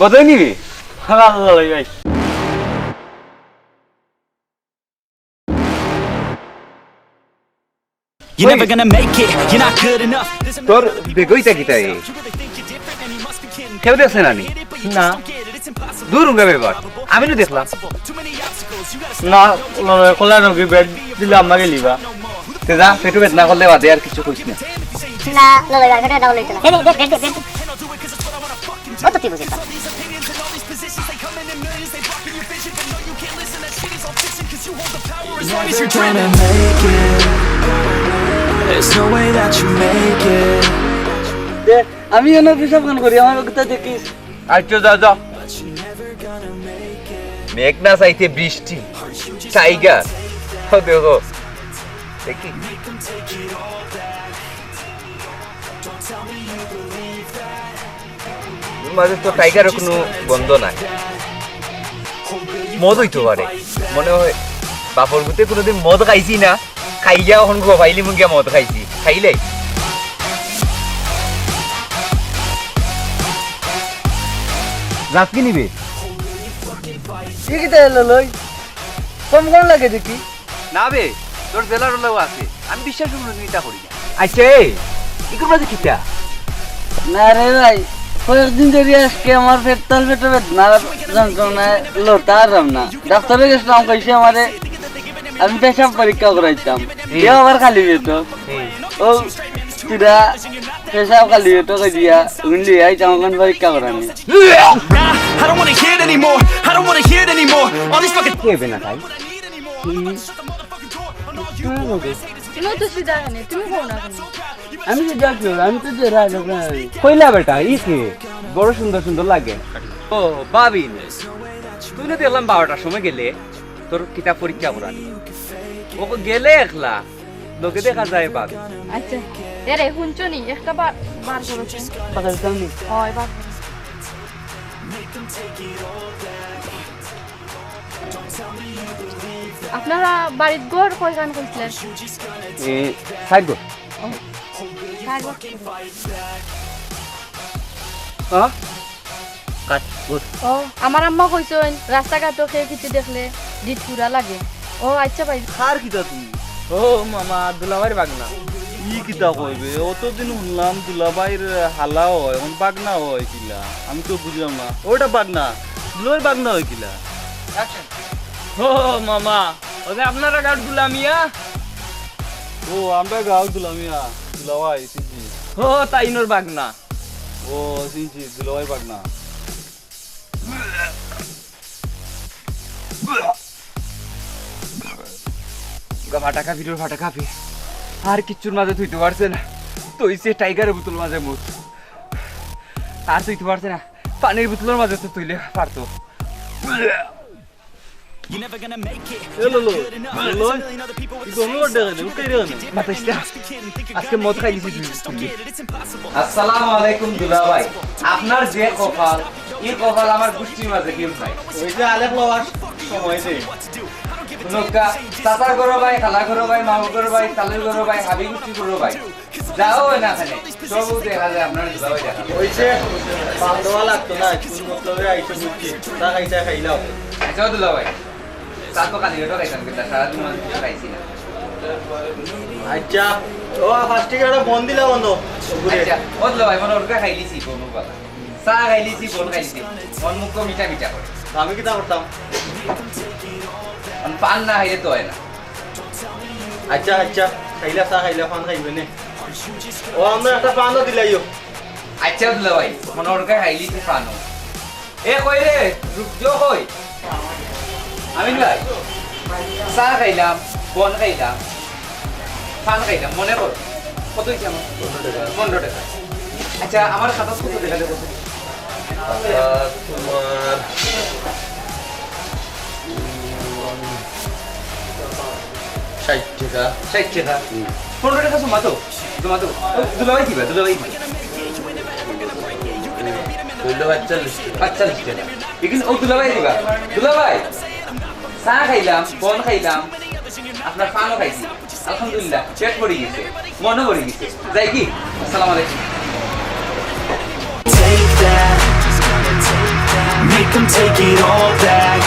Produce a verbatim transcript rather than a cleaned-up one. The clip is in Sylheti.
বদই নিবি? আল্লাহ ভাই। You're never gonna make it, you're not good enough. তোর বেগই তা কিতা ই? কেউ দেখছে না নি? না। দূর উঙ্গা বেবার। আমি নু দেখলাম। না, লড়াই করলে নাকি বেড দিলে আম্মা গেলিবা। তে যা, পেটু বেদনা করলে বাদে আর কিছু কইস না। না, লড়াই করলে না, লড়াই করলে। এই নে, বেড, বেড, বেড, বেড। ও তো তুই বুঝিস না। You're never gonna make it. There's no way that you make it. দে, আমি এনে পিসাব খান করি, আমার কথা দেখিস। আচ্ছা, যা, যা। মেঘ না চাইতে বৃষ্টি, টাইগার। ও দেখো, দেখি। মাঝে তো টাইগারও কোনো গন্ধ নাই। মদ অইতো পারে, মনে হয় বাপর গুতে কোনোদিন মদ খাইছি না, খাইয়া অখন গফাইলি মুঙ্গিয়া মদ খাইছি, খাইলাই। যাস কি নিবে? ই কিতা এলো লই? কম কম লাগে দেখি। না বে, তোর জেলার ওলাও আছে। আমি বিশ্বাস করবো না, তুই তা করি না। আচ্ছা, এই, ইগুর মাঝে কিতা? না রে ভাই, কয়েকদিন ধরি আজকে আমার পেটতাল পেটো বেদনা, যন্ত্রণায় লড়তে পারলাম না। ডাক্তারে গেছিলাম, কইছে আমারে আমি পেশাব পরীক্ষা করাইতাম। হুম। এ আবার খালি পেটো। হুম। ও কিরা পেশাব খালি পেটো কই দিয়া, উইন লিয়ে আইতাম এখন পরীক্ষা করানি। Nah, I don't wanna hear it anymore. I don't wanna hear it anymore. All these fucking কে বেনা খাই? তুমি তো সিধা কেনে, তুমি কও না কেনে? আমি তো যাচ্ছি, আমি তো যে রাগ আপনার। কইলা বেটা, ই কি? বড় সুন্দর সুন্দর লাগে। ও, ভাবি নি। তুই না দেখলাম বারোটার সময় গেলে, তোর কিতা পরীক্ষা করানি। ও গেলে একলা, লগে দেখা যায় ভাবি। আচ্ছা, এরে, হুনছো নি? একটা বার, বার করো তো। বাজার দাম নি? হয়, বার করো। আপনারা বাড়িত ঘর কয়খান কইছিলেন? এ, চাইর ঘর। ও, চাইর ঘর। হ্যাঁ? কাট, গুড। ও, আমার আম্মা কইছইন, রাস্তাঘাটো কেউ কিছু দেখলে ডিট পুরা লাগে। ও, আচ্ছা ভাই। কার কিতা তুমি? ও মামা, দুলাভাইর বাগনা। ই কিতা কইবে? অতদিন হুনলাম দুলাভাইর হালা অয়, এখন বাগনা অয় কিলা? আমি তো বুঝলাম না। ওটা বাগনা, দুলাভাইর বাগনা অয় কিলা? ও মামা, ও যে আপনারা গাঁওর দুলামিয়া? ও, আমরা গাঁওর দুলামিয়া, দুলাভাই, চিনছি। ও, তাইনর বাগনা। ও, চিনছি, দুলাভাইর বাগনা। গা ফাটা কাপি, ডর ফাটা কাপি। আর কিচ্ছুর মাঝে থুইতে পারছে না। থুইছে টাইগারের বোতল মাঝে মুত। আর থুইতে পারছে না। পানির বোতলের মাঝে তো থুইলে পারতো। এ লো, লো, লো, লো, ই গন্ধ ডেকে নে, উঠে ডেকে নে। মাতাইস না। আজকে মদ খাই দিছি তুই, তুই। আসসালামু আলাইকুম দুলাভাই। আপনার যে কপাল, ই কপাল আমার গুষ্টির মাঝে কেউ নাই। ওই যে আলেক লওয়ার সময় দে। নৌকা, চাচার ঘরো ভাই, খালার ঘরো ভাই, মামুর ঘরো ভাই, চালুর ঘরো ভাই, হাবি গুষ্টির ঘরো ভাই। যাও না খানে, সব দেখা যায় আপনার দুলাভাই দেখা। ওই যে পান দেওয়া লাগতো না, কোন মতলবে আইসো বুঝছি। চা খাইতে খাইলাও। আচ্ছা, ও দুলাভাই, চা তো খালি পেটো খাইতাম, কিন্তু সারাদিন মানে কিছু খাইছি না। আচ্ছা, ও ফার্স্ট টিকে একটা ফোন দিলা বন্ধু। আচ্ছা, ও দুলাভাই, মনে ওর খাইলিছি, বনু বালা। চা খাইলিছি, বন খাইলিছি, মন মুখ মিঠা মিঠা করে। তো আমি কিতা করতাম? আমি পান না খাইলে তো হয় না। আচ্ছা, আচ্ছা, খাইলা চা খাইলা, পান খাইবে নে। ও, আমরা একটা পানও দিলাইও। আচ্ছা, দুলাভাই, মনে ওর খাইলিছি পানও। এ, কই রে? রুকজো কই? আমিন ভাই, চা খাইলাম, বন খাইলাম, পান খাইলাম, মনে কর। কত হইছে আমার? পনেরো টাকা। আচ্ছা, আমার খাতা কত টাকা দেবো? আহ, তোমার, উম, ষাট টাকা। ষাট টাকা? হুম। পনেরো টাকা জমা তো? জমা তো? ও, দুলাভাই দিবা, দুলাভাই দিবা। হইলো পাঁচচল্লিশ টাকা। পাঁচচল্লিশ টাকা। এখানে ও দুলাভাই দিবা। দুলাভাই, চা খাইলাম, বন খাইলাম, আপনার পানও খাইছি। আলহামদুলিল্লাহ, পেট ভরি গেছে, মনও ভরি গেছে। যাই কি? আসসালামু আলাইকুম। Make them take it all back.